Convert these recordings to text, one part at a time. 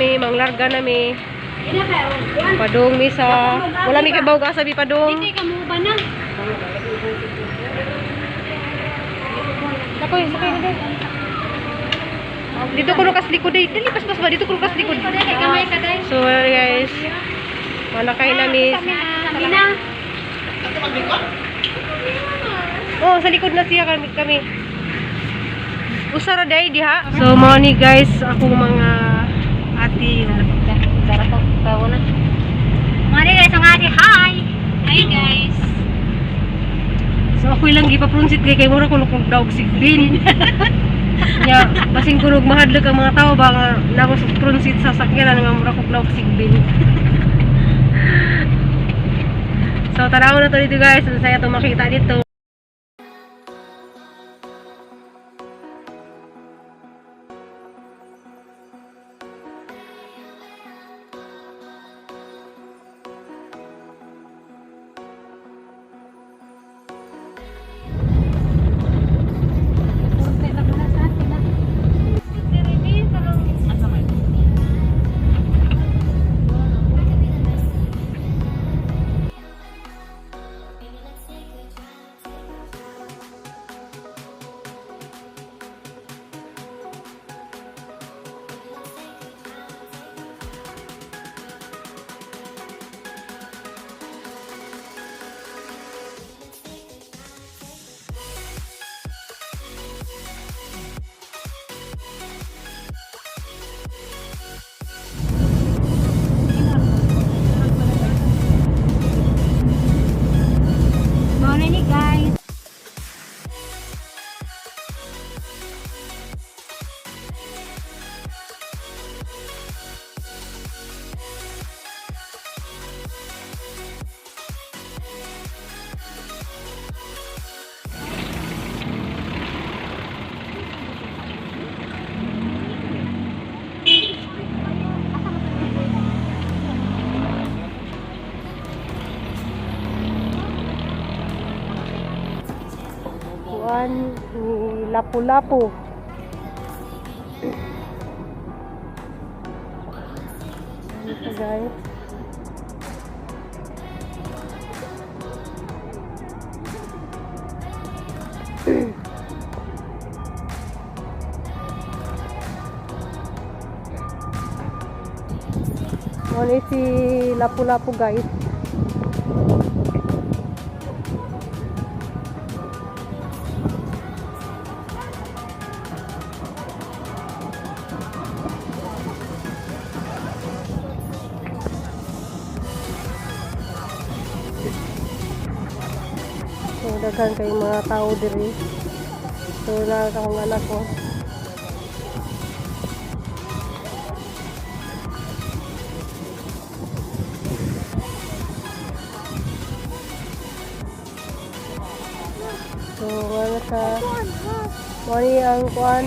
mi, manglarga na mi. Padung mi sa wala mi kay bawg asa mi padung. Hindi ka mo ba na? Sakoy, sakay na dai. Dito ko kas likod dai. Dili paspas ba dito ko kas likod. Kay kamay ka dai. So guys, malakay na mi. Sabi na. Oh, sa likod na siya kami. Usa ra dai diha. So mao ni guys, akong mga ati na Dara ko tawo na. Mari guys, ang ate, hi. Hi guys. So ako ilang gipa-prunsit kay mura kuno kong dog sigbin. Nya basin kunog mahadlok ang mga tao ba nga nako sa prunsit sa sakyanan nga mura kog dog sigbin. So tanaw na to dito guys, ang saya to makita dito. Mao ni guys. Kuan ni Lapu-Lapu. Ano siya, guys? Ano ni si Lapu-Lapu guys. So, daghan kay mga tao diri. So, naa akong anak ko. So, wala sa Mali ang kuan.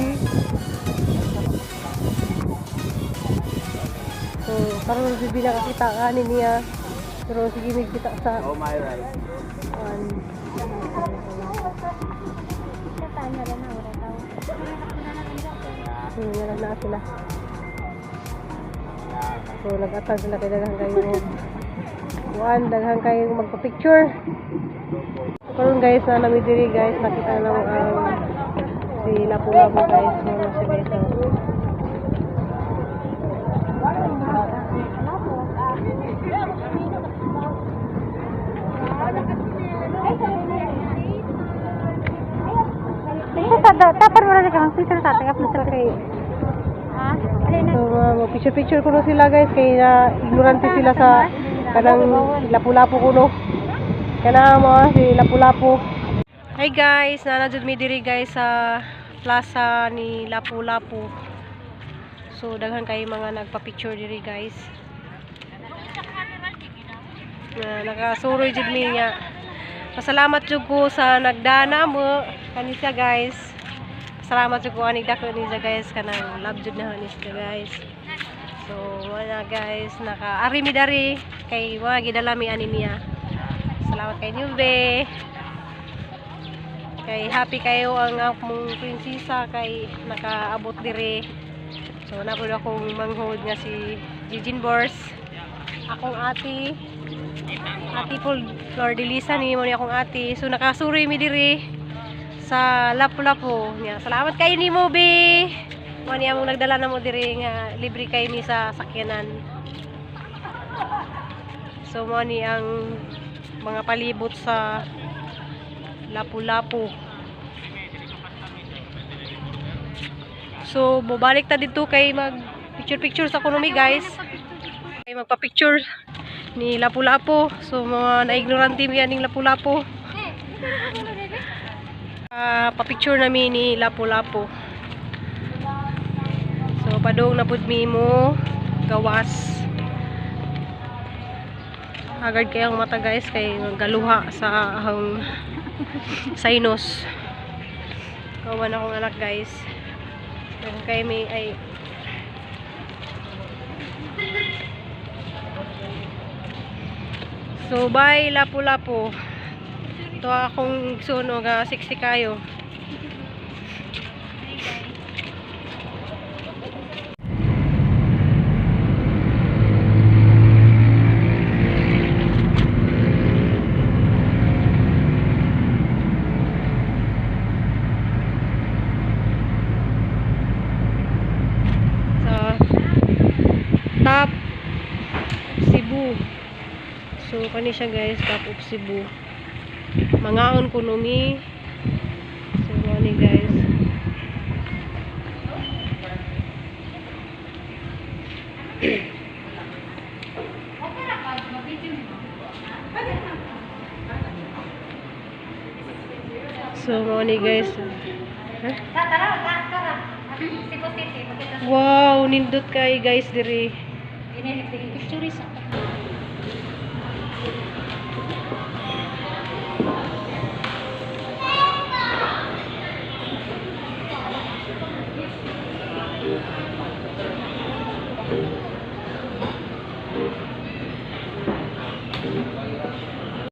So, karon bibi nakakita ani niya. Pero sige mig kita sa Oh my right. kuan. So, wala na sila. So, nag-atag sila kay daghan kayo. Kuan, daghan kayo magpa-picture. So, karon guys, na nami diri guys, nakita na mo ang si Lapu-Lapu guys. So, na siya guys. So, Tapar mo na kang picture sa atin, sa kay Ha? Alin So, picture-picture ko na sila guys kay na ignorante sila sa kanang lapu-lapu ko no. Kana mo si Lapu-Lapu. Hi guys, nana jud mi diri guys sa plaza ni Lapu-Lapu. So daghan kay mga nagpa-picture diri guys. Na nakasuroy jud mi nga. Pasalamat jud ko sa nagdana mo kani siya guys. Salamat jud ko ani dako ni siya guys kanang love jud na ni siya guys. So wala guys, naka-ari mi dari kay wa gidala mi ani niya. Salamat kay Nube. Kay happy kayo ang akong prinsesa kay nakaabot dire. So So naa pod akong manghod nga si Jijin Bors. Akong ate, Ate Flor de Lisa ni mo ni akong ate. So nakasuroy mi diri sa Lapu-Lapu. Nya, salamat kayo nimo, be. Mo ni among nagdala namo diri nga libre kay mi sa sakyanan. So mo ni ang mga palibot sa Lapu-Lapu. So mobalik ta dito kay mag picture picture sa kuno mi, guys. Kay magpa-picture ni Lapu-Lapu. So mga na-ignorante mi aning Lapu-Lapu. Ah, pa-picture nami ni Lapu-Lapu. So padung na pud mi mo gawas. Agad kayang mata, guys, kay galuha sa ahang sinus. Kawan akong anak, guys. Kay may ay. So bye, Lapu-Lapu. Ito akong suno ga 60 kayo. Sa top Cebu. So kani siya, guys, top of Cebu. Mangaon kuno mi. So mao ni, guys. So mao ni, guys. Huh? Tara, tara, tara. Cebu City. Makita. Wow, nindot kay, guys, diri. Picture sa.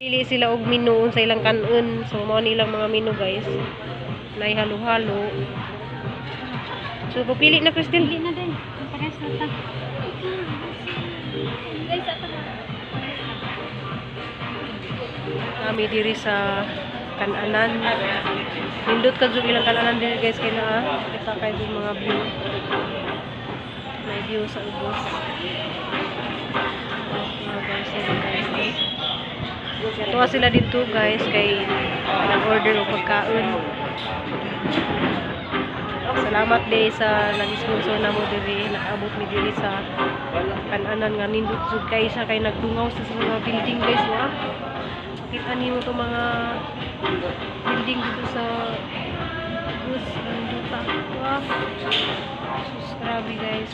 Pili sila og menu sa ilang kanon. So mao nilang mga menu, guys. Nay halo-halo. So pupili na, Christine. Pili na din. Parehas na ta. Guys, ato na. Kami diri sa kananan. Nindot ka jud ilang kananan diri, guys, kay naa kita kay yung mga view. May view sa ubos. Mga guys, sila, guys. Tuwa sila dito, guys, kay nag-order og pagkaon. Salamat day sa nag-sponsor namo diri, nakaabot mi diri sa kananan nga nindot jud kay siya kay nagdungaw sa mga building, guys, wa. Kita nimo to mga building dito sa bus nindota. Wa. Sus, grabe, guys.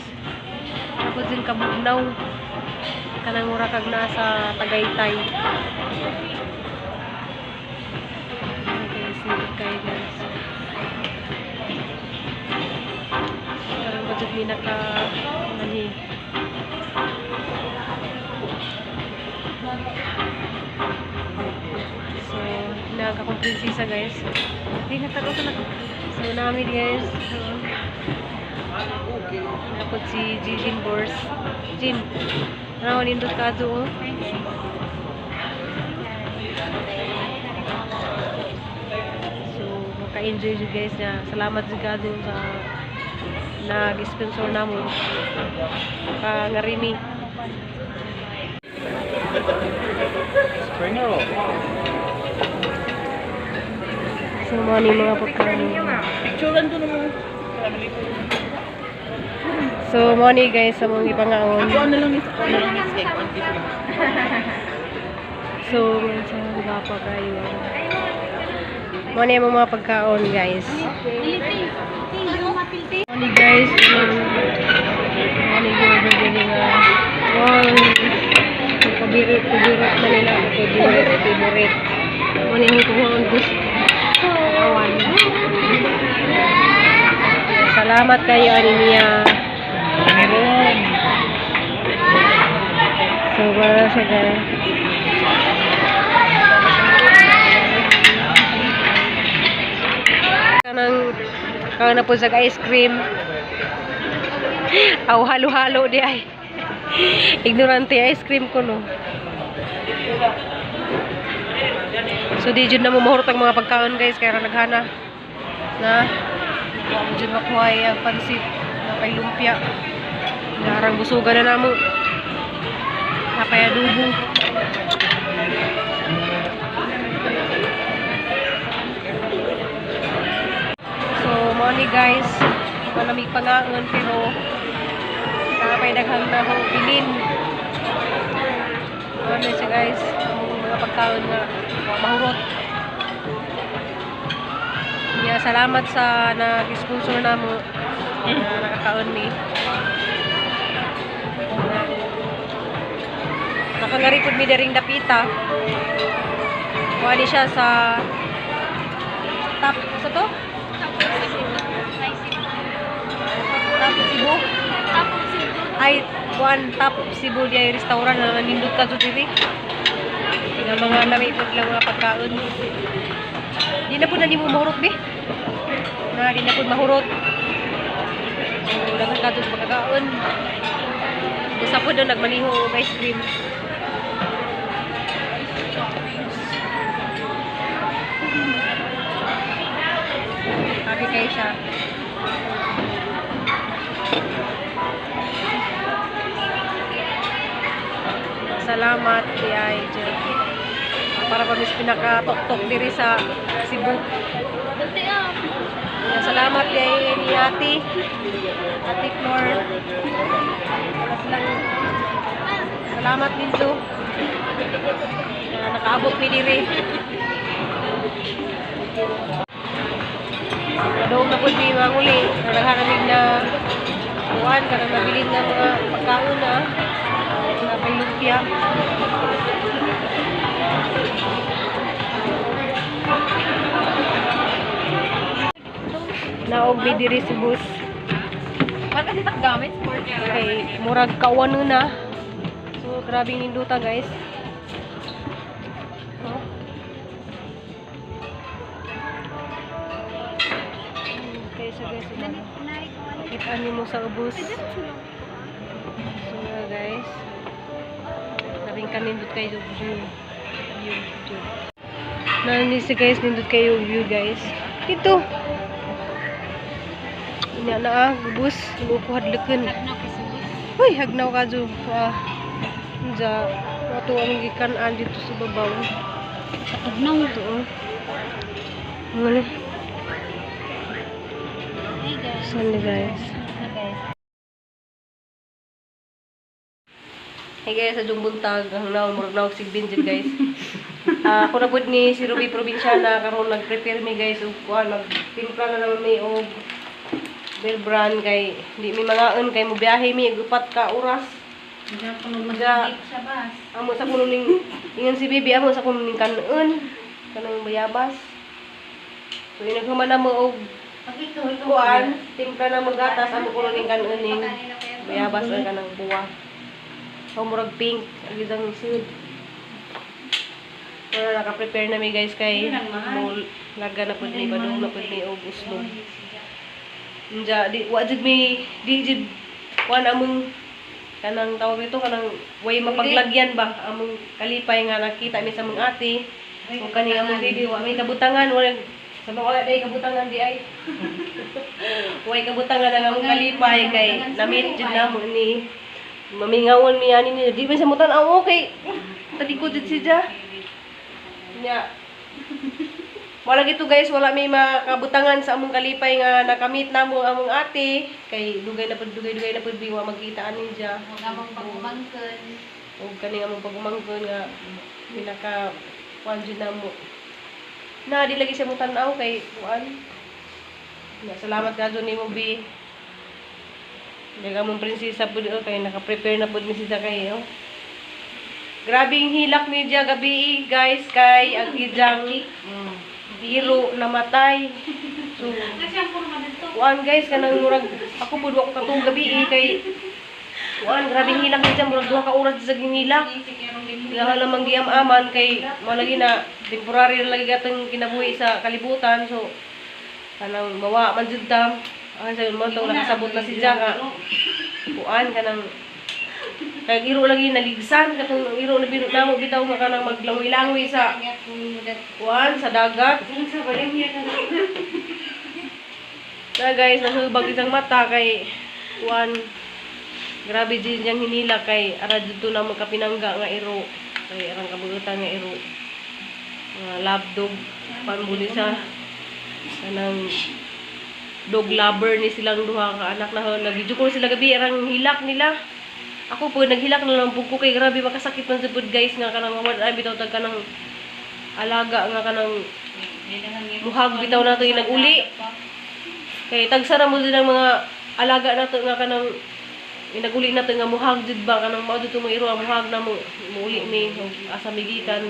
Tapos din kabugnaw. Kanang mura kag nasa Tagaytay. Okay, nindot kayo, guys. Karon pa jud mi naka anhi. So, nag akong prinsesa, guys. Ay, nagtagaw sa nag. So, nami, guys. So, napod si Jin Bors. Jin. Ano, nindot ka oh. So, maka-enjoy jud, guys, na salamat jud ka sa nag-sponsor namo. Ka ngarimi. Spring roll. So, mga ni mga pagkain. Picturean ko naman. So, mo ni, guys, sa mga ipangaon. Ako ano lang is, ako ano lang is cake. 1 piece lang. So, sa gapa kayo. Mo ni ang mga pagkaon, guys. Mo ni, guys, mo ni order diri nga. Wow. Pabirit, pabirit na nila. Favorite, favorite. Mo ni ang kuhaan gusto. Awan. Salamat kayo ani niya. Meron. So, wala siya, guys. Kanang kang na po sa ice cream. Aw halo-halo di ay. Ignorante ice cream ko no. So di jud na mo mahurot ang mga pagkaon guys kay ra naghana. Na wa mo jud makuha ang pansit na pay lumpia. Narang busugan na namo. Napay adobo. So mo ni guys, malamig pangangon pero napay daghang na ho bilin. Ano siya guys, ang mga pagkaon nga mahurot. Yeah, salamat sa nag-sponsor namo na nakakaon mi. Nakangari pud mi diring dapita. Kuha ni siya sa top sa to? Top Cebu. Ay, kuan Top Cebu di ay restaurant na nindot ka jud diri. Nga mga lami pud lang mga pagkaon. Di na pud na nimo mahurot bi. Na di na pud mahurot. So daghan ka jud pagkaon. Usa pud na nagmaniho og ice cream. Happy kayo siya. Salamat kay ay para pa mis pinaka-tok-tok diri sa Cebu. Salamat kay ni Ate. Ate Flor. Salamat ninyo. Na nakaabot mi diri. Padung na pud mi manguli. Nagharamig na kuan kanang nabilin nga mga pagkaon na napay lumpia. Naog mi diri sa bus. Bakit kasi gamit? Kay murag kawan na. So grabe ninduta guys. Oh. Kaya siya guys, kita nimo sa ubos. So nga guys, labing kanindot kayo view. View, view. Nani si guys, nindot kayo view guys. Dito. Ina na ah, ubos, ko hadlukan. Uy, hagnaw ka jo. Ah. Diya, ato ang gikan-an dito sa babaw. Hagnaw Ito oh. Ano? Hey guys. Saan ni guys? Hey guys, sa jung buntag, ang naong murag naog sigbin jud guys. Ako na pud ni si Ruby Provinciana karon nag-prepare mi guys og kuan, nagtimpla na naman mi og Bear Brand kay di mi mangaon kay mobiyahe mi og 4 ka oras. Diya sa bus. Amo sa kuno ning ingon si baby amo sa kuno ning kanon kanang bayabas. So inaghuman na mo og kuan, timpla na mo gatas amo kuno ning kanon ning bayabas ang kanang buwa. So murag pink ang isang sud. Wala naka-prepare na mi guys kay mo laga na pud mi padung na pud mi og uslog. Unja di wa jud mi di jud kuan among kanang tawag nito kanang way mapaglagyan ba among kalipay nga nakita mi sa among ate o kaning among baby wa may kabutangan wala sa mga wala day kabutangan di ay way kabutangan ang among kalipay kay na-meet jud namo ni mamingawon mi ani ni di man sa mutan aw okay talikod jud siya nya. Wala gito guys, wala may makabutangan sa among kalipay nga nakamit namo among ate kay dugay na pud dugay-dugay na pud wa magkita ani siya. Ug among pagumangkon. Ug kaning among pagumangkon nga pinaka kuan jud namo. Na di lagi siya mo tan-aw kay kuan. Na salamat kadto nimo bi. Daga among prinsesa pud oh, kay naka-prepare na pud mi siya kay oh. Grabe ang hilak ni Dia gabi guys kay ang ijang hero namatay. So kuan guys kanang murag ako pud wa ko katong gabi kay kuan grabe ang hilak ni Dia murag duha ka oras sa ginhilak. Ilaha lamang giam-aman kay mo lagi na temporary ra lagi gatong kinabuhi sa kalibutan so kanang mawa man jud ta. Ang sayo mo tong nakasabot na si Dia nga Kuan kanang kay iro lagi naligsan katong iro na biro namo bitaw nga kanang maglangoy-langoy sa kuan sa dagat. Na guys, nahubag isang mata kay kuan, grabe din niyang hinila kay ara dito na magkapinangga nga iro kay arang kabuutan nga iro, mga love dog panbuli sa kanang dog lover ni silang duha ka anak na nag-video ko sila gabi arang hilak nila. Ako po naghilak na lang pud ko kay grabe makasakit man sa pud guys nga kanang wala ay bitaw tag kanang alaga nga kanang muhag bitaw nato yung naguli kay tagsara mo din ang mga alaga nato nga kanang inaguli nato nga muhag jud ba kanang mao jud mga iro ang muhag na mo muuli mi og asa migikan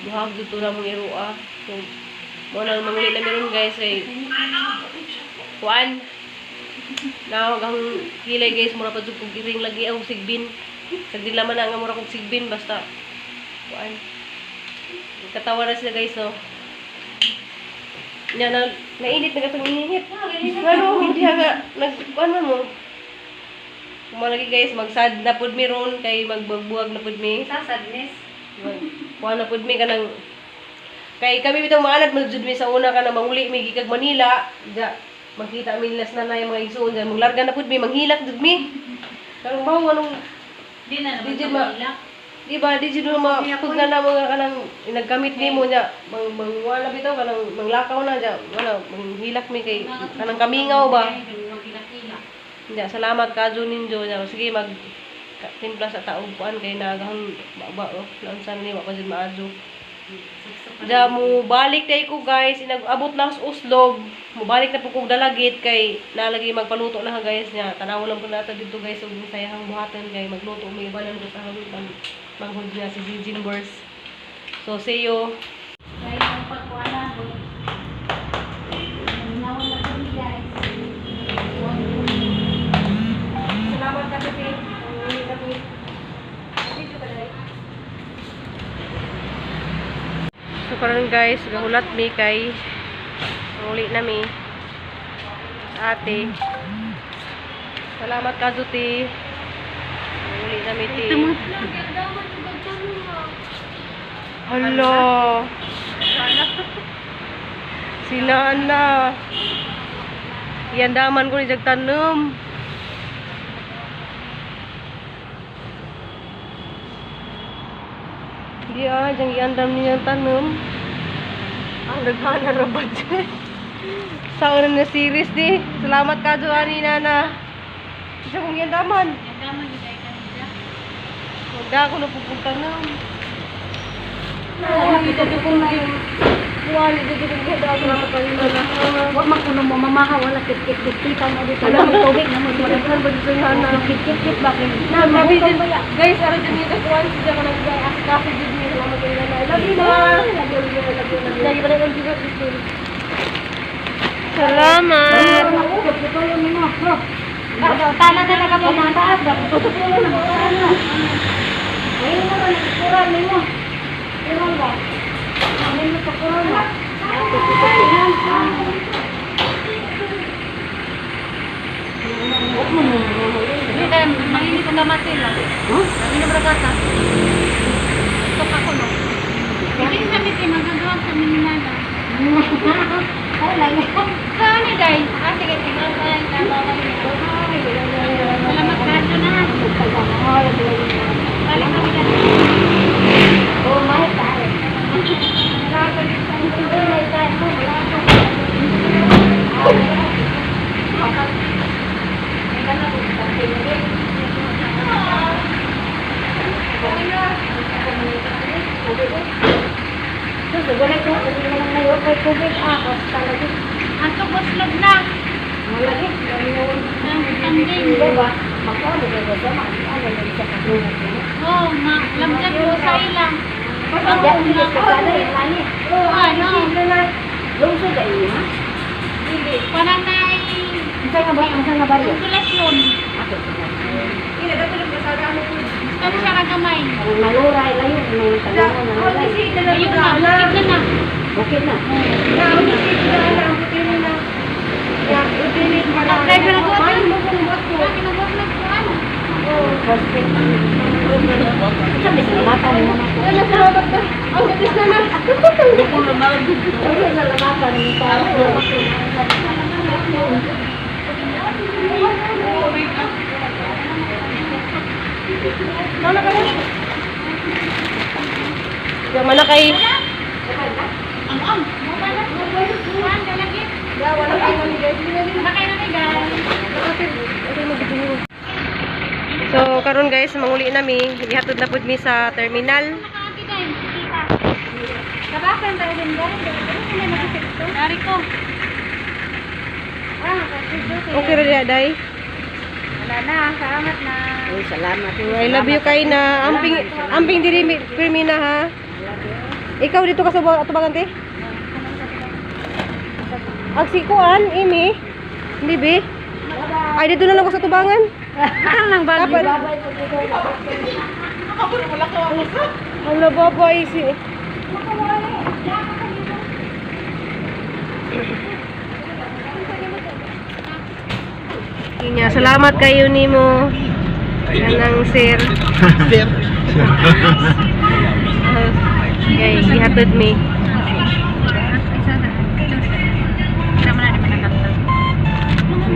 muhag jud to na mong iro ah. So mo nang manguli na meron guys kay kuan na ang kilay guys, mura pa jud kog iring lagi ang sigbin sagdi laman na nga mura kog sigbin basta kuan katawa na sila guys. So nya na nainit na katong init ngano hindi nga nag kuan man mo kumalagi guys, magsad na pud mi ron kay magbagbuwag na pud mi. Sa sadness. Kuan na pud mi kanang kay kami bitong mga anak man jud mi sa una kanang manguli mi gikag Manila ja makita mi nila sa nanay mga igsoon ja manglarga na pud mi manghilak jud mi kanang mao anong Di na Di jud di ba di jud ma pag na na mga kanang nagkamit nimo nya mang mangwala bitaw kanang manglakaw na ja wala manghilak mi kay kanang kamingaw ba. Nya salamat kadyo ninyo nya sige mag timpla sa taog kuan kay nagahang ba oh naunsa ni wa pa jud maadyo. Ja mo balik tay ko guys, inag-abot na sa Oslo, mo balik na po kog Dalagit kay nalagi magpaluto na ha guys nya. Tanaw lang po nato dito guys ug sayahang buhaton kay magluto may ibalan ko sa hanggang manghod niya si Jijin Bers. So see you. Kaya ang pagkuanan ko. Nawala ko guys. Salamat ka Pipi. Video ka dai. So karon guys, gahulat mi kay uli na mi. Ate. Salamat ka Zuti. Uli na mi ti. Hala. Sila na. Iandaman ko ni Jag tanom. Di ah, jang iandam niya ang tanom. Ang daghana ra ba dyan? Sa una na series di. Salamat ka ani nana. Isa kong iandaman. Yandaman gyud ay kanila. Wala ako napupong tanom. Kita ko na yung buwali dito kong iandaman. Salamat ka nana. Wa man kuno mo mamaha wala kit kit kit kita mo dito. Wala mo tubig na mo Madaghan ba dito yung hana? Kit kit kit ba kay Na, sabi din, guys, araw din yung kakuan siya ka nag-ask din niya. Salamat kayo na. Love you na. Lagi pa rin ang bigat dito. Salamat. Tama talaga mo mga taas ba? Tutupulo na mga ano. Ayun mo na kuran mo. Kuran ba? Ayun mo sa kuran ba? Hindi kaya manginit ang kamatil lang. Manginit ang kata. Tok ako no. Hindi sa mitin magagawa sa minimana. Ay, lang. Saan ni Day? Ah, sige, sige. Salamat kaso na. Balik kami na. Oh, my God. Ang tubuslog na. Ang kanding. Oh, ma, lamjan ko sa ilang. Oh, ano? Parang na Konsolasyon. Kani siya kagamay. Ayun na, bukid na na. Bukid na. Ang driver na ko. Kinagod na ko. Salamat ka. Ang gatis na na. Mana ka na? Mana kay? So karon guys, manguli na mi, gihatod na pud mi sa terminal. Okay ra diha, day. Wala na, salamat na. Uy, salamat. I love you kay na. Amping amping diri pirmi na ha. Ikaw dito ka sa atubangan te? Ag si kuan, Amy. Hindi be. Ay dito na lang ko sa tubangan. Ano lang ba? Dapat. Ano babay si Inya, salamat kayo nimo. Kanang sir. Sir. Okay, gihatod mi.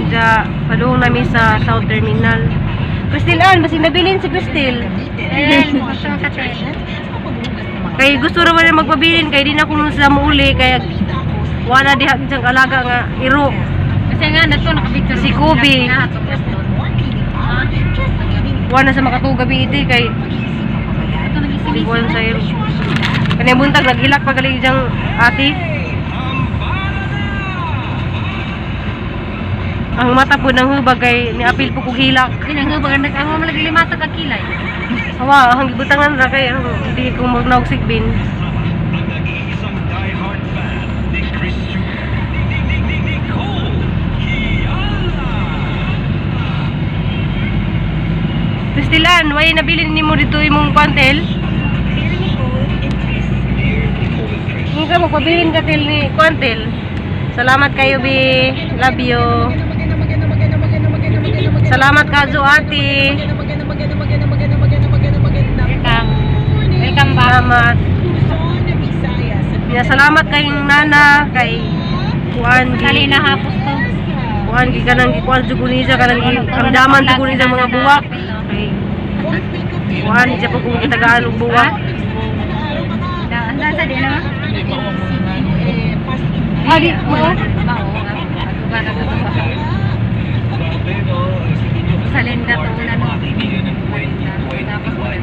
Medya padung nami sa South Terminal. Cristil an, basig nabilin si Cristil. Kay gusto ra man magpabilin kay di na kuno sila muuli kay wala diha diyang alaga nga iro. Kasi nga, nato nakapicture. Si Kobe. Wala sa makatugabi iti kay buwan sa iro. Kanang buntag naghilak pa gali diyang ati. Ang mata po ng hubag kay niapil po kog hilak. Pinanghubag, ang malagi lima ka kilay. Hawa, ang gibutangan ra kay ang di ko magnaog sigbin. Kristilan, way nabilin nimo dito imong kwantel? Kung ka magpabilin ka til ni kwantel. Salamat kayo, bi. Love you. Salamat kazo ate. Welcome. Welcome back. Salamat. Ya, salamat kay nana kay kuan gi Kali na hapos to. Kuan gi kanang gi kuan jud niya kanang gi ramdaman jud niya mga buwak. Kay kuan siya po kung gitagaan og buwak. Anda sa di na. Ah, di mo. Sa Linda to una no.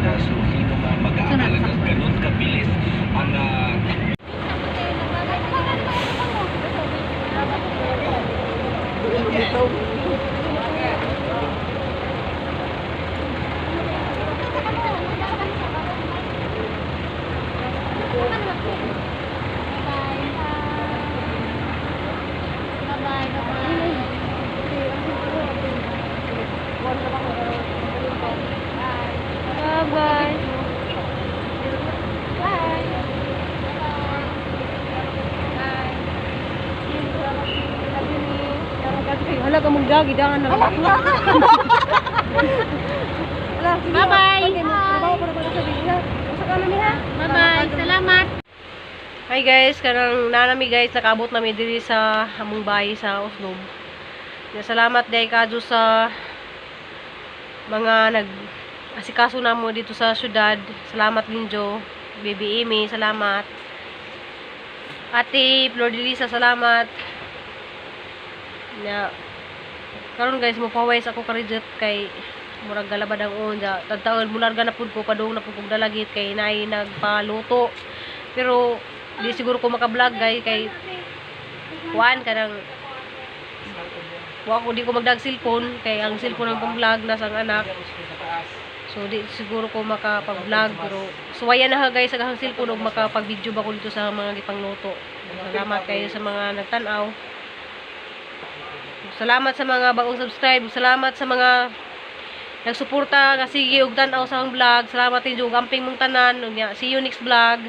Tapos sunod sa Bye-bye. Hala ka mong dagi dangan na. Bye-bye. Bye-bye. Salamat. Hi guys, kanang nanami guys, nakaabot nami diri sa among bahay sa Oslob. Ya, salamat day kadyo sa mga nag asikaso namo dito sa syudad. Salamat ninyo. Baby Amy, salamat. Ate Flor de Lisa, salamat. Ya, karon guys, mopawais ako karidjot kay murag galabad ang unja. Tagtaon mularga na pud ko, padung na pud kog dalagit kay naay nagpaluto. Pero di siguro ko maka-vlog guys kay kuan kanang wa ko di ko magdag cellphone kay ang cellphone ang pang-vlog nasa ang anak. So di siguro ko makapag-vlog pero suwayan na ha guys sa akong cellphone ug makapag-video ba ko dito sa mga gipangluto. Salamat kayo sa mga nagtan-aw. Salamat sa mga bagong subscribe, salamat sa mga nagsuporta nga sige og tan-aw sa akong vlog. Salamat din ug amping mong tanan. Unya, see you next vlog.